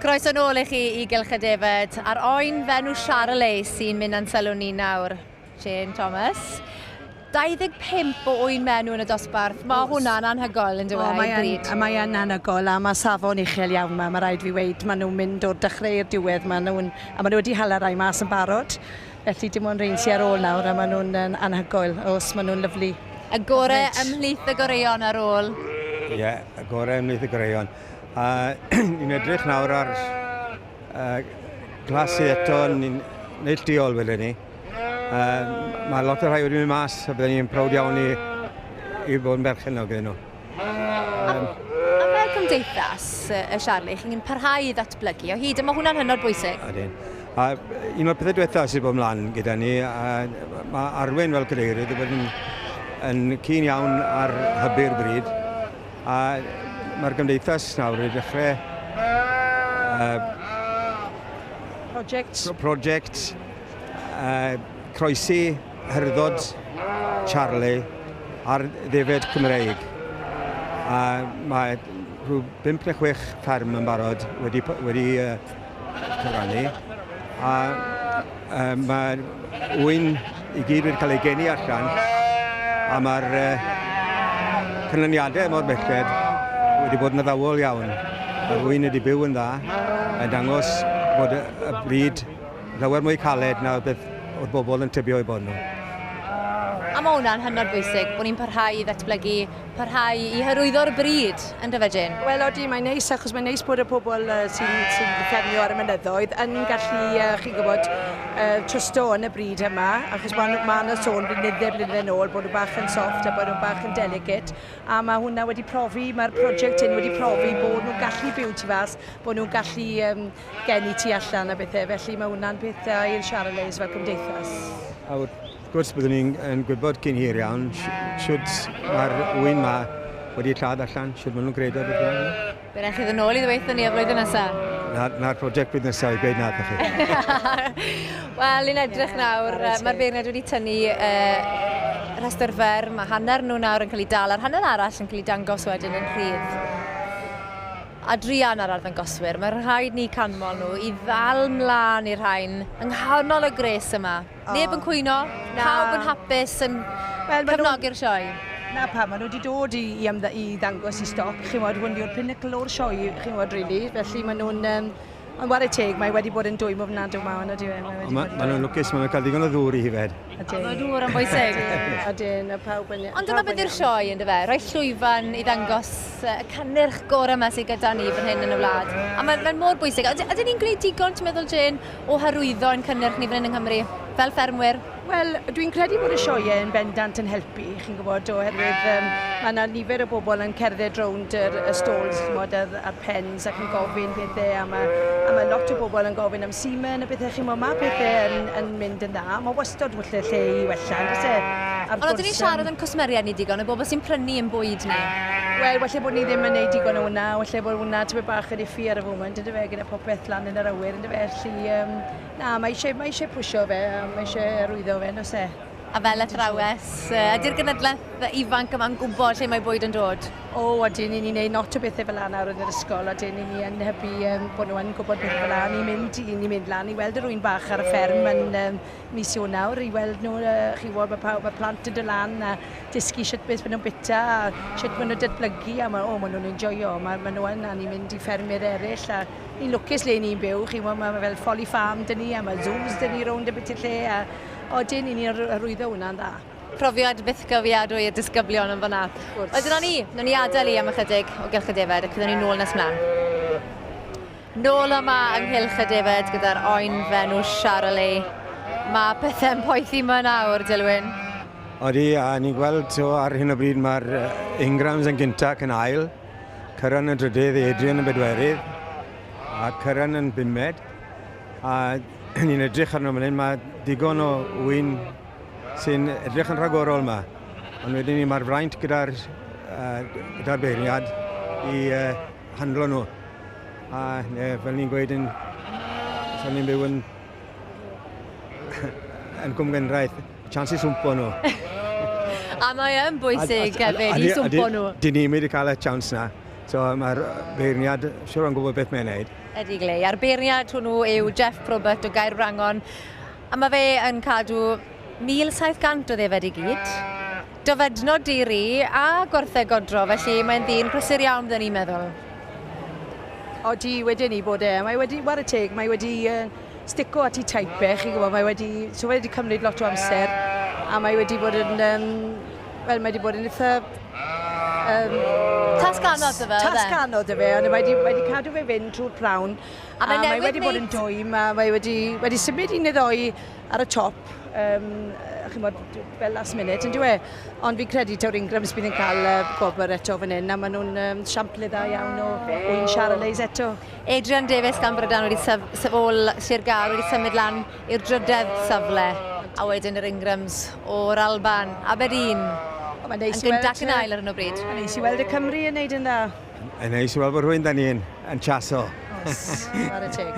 Croeso nôl i chi i Gylch y Defaid a'r oen fenw Charolais sy'n mynd â'n sylw ni nawr, Jane Thomas. 25 o ŵyn menw yn y dosbarth, mae hwnna'n anhygoel yn dyw e, i'r bryd. Mae yn anhygoel a mae safon uchel iawn 'ma, mae rhaid fi weud. Maen nhw'n mynd o'r dechrau i'r diwedd, maen nhw'n, a maen nhw wedi hala rai mas yn barod, felly dim ond rhein sy ar ôl nawr a maen nhw'n anhygoel, oes, maen nhw'n lyfli. Y gore ymhlith y goreuon ar ôl. Ie, y gore ymhlith y goreuon. A ni'n edrych nawr ar uh, glasu eto, ni'n neilltuol wedyn ni. Uh, mae lot o rhai wedi mynd mas a byddwn ni'n prowd iawn i, i fod yn berchennog iddyn nhw. Um, a, a fel cymdeithas, y Charlie, chi'n parhau i ddatblygu o hyd, a mae hwnna'n hynod bwysig. Ydyn. A un o'r pethau diwethaf sydd bod mlaen gyda ni, a mae Arwyn fel cadeirydd wedi bod yn, yn cyn iawn ar hybu'r bryd, A mae'r gymdeithas nawr wedi dechrau project, project croesi hyrddod Charlie ar ddefed Cymreig. A mae rhyw 5 neu 6 fferm yn barod wedi, wedi cyfrannu. A mae'r ŵyn i gyd wedi cael ei geni allan a mae'r canlyniadau mor belled wedi bod yn addawol iawn. Mae'r ŵyn wedi byw yn dda, yn dangos bod y bryd llawer mwy caled na beth oedd bobl yn tybio eu bod nhw. A mae hwnna'n hynod bwysig, bod ni'n parhau i ddatblygu parhau i hyrwyddo'r bryd, yndyfe Jane? Wel odi, mae'n neis achos mae'n neis bod y pobl uh, sy'n sy ffermio ar y mynyddoedd yn gallu, uh, chi'n gwybod, uh, trysto yn y bryd yma, achos mae ma yna sôn blynydde blynydde nôl bod nhw bach yn soft a bod nhw bach yn delicate, a mae hwnna wedi profi, mae'r prosiect hyn wedi profi bod nhw'n gallu byw tu fas, bod nhw'n gallu um, geni tu allan a bethau, felly mae hwnna'n peth da i'r Charolais fel cymdeithas. A Wrth gwrs byddwn ni'n yn gwybod cyn hir iawn shwt mae'r ŵyn 'ma wedi lladd allan, shwt maen nhw'n gredo beth bynnag. Fe wnewch chi ddod nôl i ddweud ni y flwyddyn nesa? Na'r na prosiect blwyddyn nesaf i gweud na wrthych chi. Wel, ni'n edrych nawr, mae'r beirniaid wedi tynnu uh, rhestr fer, mae hanner nhw nawr yn cael ei dal a'r hanner arall yn cael ei dangos wedyn yn rhydd. A druan ar arddangoswyr, mae rhaid ni canmol nhw i ddal mlaen i'r rhain yng nghanol y gwres yma. Oh. Neb yn cwyno, na. pawb yn hapus yn well, cefnogi'r sioe. Na pam, maen nhw wedi dod i, i, i ddangos i stoc, chi'n gwybod, hwn yw'r pinnacle o'r sioe, chi'n gwybod, really. Felly maen nhw'n um, Ond ware teg, mae wedi bod yn dwym ofnadw ma, ond ydyw e? Mae ma, ma nhw'n lwcus, maen nhw'n cael ddigon o ddŵr i hifed. Ydyn. Mae dŵr yn bwysig. Ydyn, a pawb yn... Ond dyma beth yw'r sioe, ynddo fe? Rhoi llwyfan i ddangos y cynnyrch gorau yma sydd gyda ni fan hyn yn y wlad. A mae'n mae mor bwysig. Ydyn ni'n gwneud digon, ti'n meddwl, Jane, o hyrwyddo ein cynnyrch ni fan hyn yng Nghymru, fel ffermwyr? Wel, dwi'n credu bod y sioeau yn bendant yn helpu, chi'n gwybod, oherwydd um, mae yna nifer o bobl yn cerdded rownd yr, y stalls, chi'n gwybod, a'r, a'r pens ac yn gofyn pethau, a mae, a mae lot o bobl yn gofyn am semen a pethau, chi'n gwybod, mae pethau yn, yn mynd yn dda, mae wastad wrth lle i wella, yn does e? Ond ydyn ni'n siarad am cwsmeriaid ni digon, y bobl sy'n prynu yn bwyd ni? Wel, walle bod ni ddim yn neud digon o hwnna, walle bod hwnna tipyn bach yn iffy ar y foment, yndyfe, gyda popeth lan yn yr awyr, yndyfe, felly, um, na, mae eisiau, mae eisiau pwysio fe, a mae eisiau arwyddo fe, nos e. A fel athrawes, ydy'r genedlaeth ifanc yma'n gwybod lle mae bwyd yn dod? O, ydyn, ni'n ni'n neud lot o bethau fel 'na nawr yn yr ysgol, ydyn, ni'n ni yn hybu um, bod nhw yn gwybod bethau fel 'na. Ni'n mynd, ni'n mynd lan i weld yr ŵyn bach ar y fferm yn um, mis Ionawr i weld nhw, uh, chi'n gwybod, mae, pawb, mae plant yn dod lan a dysgu sut beth maen nhw'n bita a sut maen nhw'n datblygu a ma, oh, maen nhw'n enjoyo, mae, maen nhw yn, a ni'n mynd i ffermydd eraill a ni'n lwcus le ni'n byw, chi'n gwybod, mae, mae fel Folly Farm dyn ni a mae zoos dyn ni rownd y bit lle a odyn, ni'n hyrwyddo hwnna'n dda. Profiad bythgofiadwy i'r disgyblion yn fanna. Wel dyna ni, nawn ni adael i am ychydig o Gylch y Defaid ac fyddwn ni nôl nes mlaen. Nôl yma yng Nghylch y Defaid gyda'r oen fenw Charolais. Mae pethau'n poethi yma nawr, Dilwyn. Odi, a ni'n gweld so, ar hyn o bryd mae'r Ingrams yn gyntaf ac yn ail, Curran yn drydydd, Adrian yn bedwerydd, a Curran yn bumed. A ni'n edrych arno fan hyn, mae digon o wyn sy'n edrych yn rhagorol yma. Ond wedyn ni mae'r fraint gyda'r uh, gyda beirniad i uh, handlo nhw. A ne, fel ni'n gweud yn... Fel ni'n byw yn... yn Cwm Gwendraeth, chance i swmpo nhw. A mae yn bwysig hefyd i swmpo nhw. Dyn ni'n mynd i cael y chance na. So mae'r beirniad siwr o'n gwybod beth mae'n neud. Ydy Glei. A'r beirniad hwnnw yw Jeff Probert o Gaerwrangon. A mae fe yn cadw 1,700 o ddefed i gyd. Dofednod di-ri a gwartheg godro, felly mae'n ddyn prysur iawn byddwn ni'n meddwl. Odi, wedyn ni bod e. Mae wedi, whare teg, mae wedi stico at ei type e, chi'n gwybod, mae wedi, so wedi cymryd lot o amser, a mae wedi bod yn, wel, mae wedi bod yn eitha Tasg anodd 'da fe, oedd e? Tasg anodd 'da fe, ond mae wedi cadw fe fynd trwy'r prawn. A mae a mae newydd wedi bod yn dwym, a mae wedi symud un neu ddoi ar y top, chi'n bod, fel last minute, yn dyw e? Ond fi'n credu taw'r Ingrams bydd yn cael gwobr eto fan hyn, a maen nhw'n siample dda iawn o ŵyn Charolais eto. Adrian Davies gan Brydan wedi sef ôl Sir Gâr wedi symud lan i'r drydedd safle a wedyn yr Ingrams o'r Alban, Aberdeen. Mae'n neis yn i weld gyntaf ac yn ail ar hyn o bryd. Mae'n neis i weld y Cymru yn neud yn dda. Yn neis i weld bod rhywun da ni yn chaso. Os, whare teg.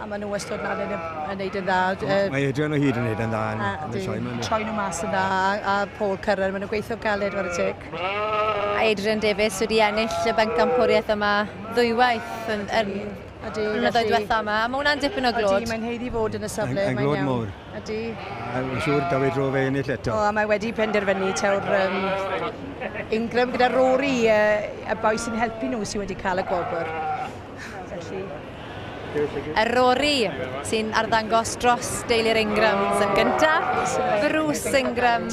A maen nhw wastad lan yn neud yn dda. Mae Adrian o hyd yn neud yn dda yn, a yn y sioe yma. Troi nhw mas yn dda, a Paul Curran, maen nhw'n gweithio galed, whare teg. A Adrian Davies wedi ennill y bencampwriaeth yma ddwywaith yn blynyddoedd diwetha yma. A mae hwnna'n dipyn o glod. Ydy, mae'n haeddu fod yn y safle. Yn mae'n glod iawn. mawr. Ydy. A Wy'n siŵr daw ei dro fe ennill eto. O, a mae wedi penderfynu taw'r Ingram gyda Rory, y boi sy'n helpu nhw sydd wedi cael y gwobr. Felly, Y Rory sy'n arddangos dros deulu'r Ingrams yn gyntaf. Bruce Ingram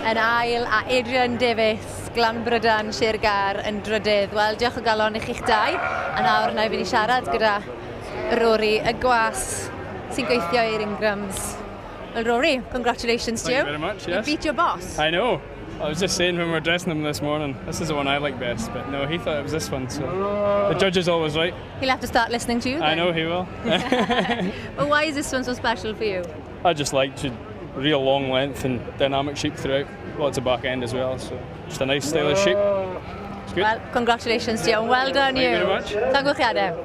yn ail a Adrian Davies, Glanbrydan, Sir Gâr yn drydydd. Wel, diolch o galon i chi'ch dau. A nawr na i fynd i siarad gyda Rory, y gwas sy'n gweithio i'r Ingrams. Well, Rory, congratulations to Thank you. you very much, You yes. beat your boss. I know. I was just saying when we were dressing him this morning, this is the one I like best, but no, he thought it was this one, so the judge is always right. He'll have to start listening to you I then. know he will. But why is this one so special for you? I just like to real long length and dynamic sheep throughout. Lots of back end as well, so just a nice stylish sheep. It's good. Well, congratulations to you and well done Thank you you. very much. Llongyfarchiadau.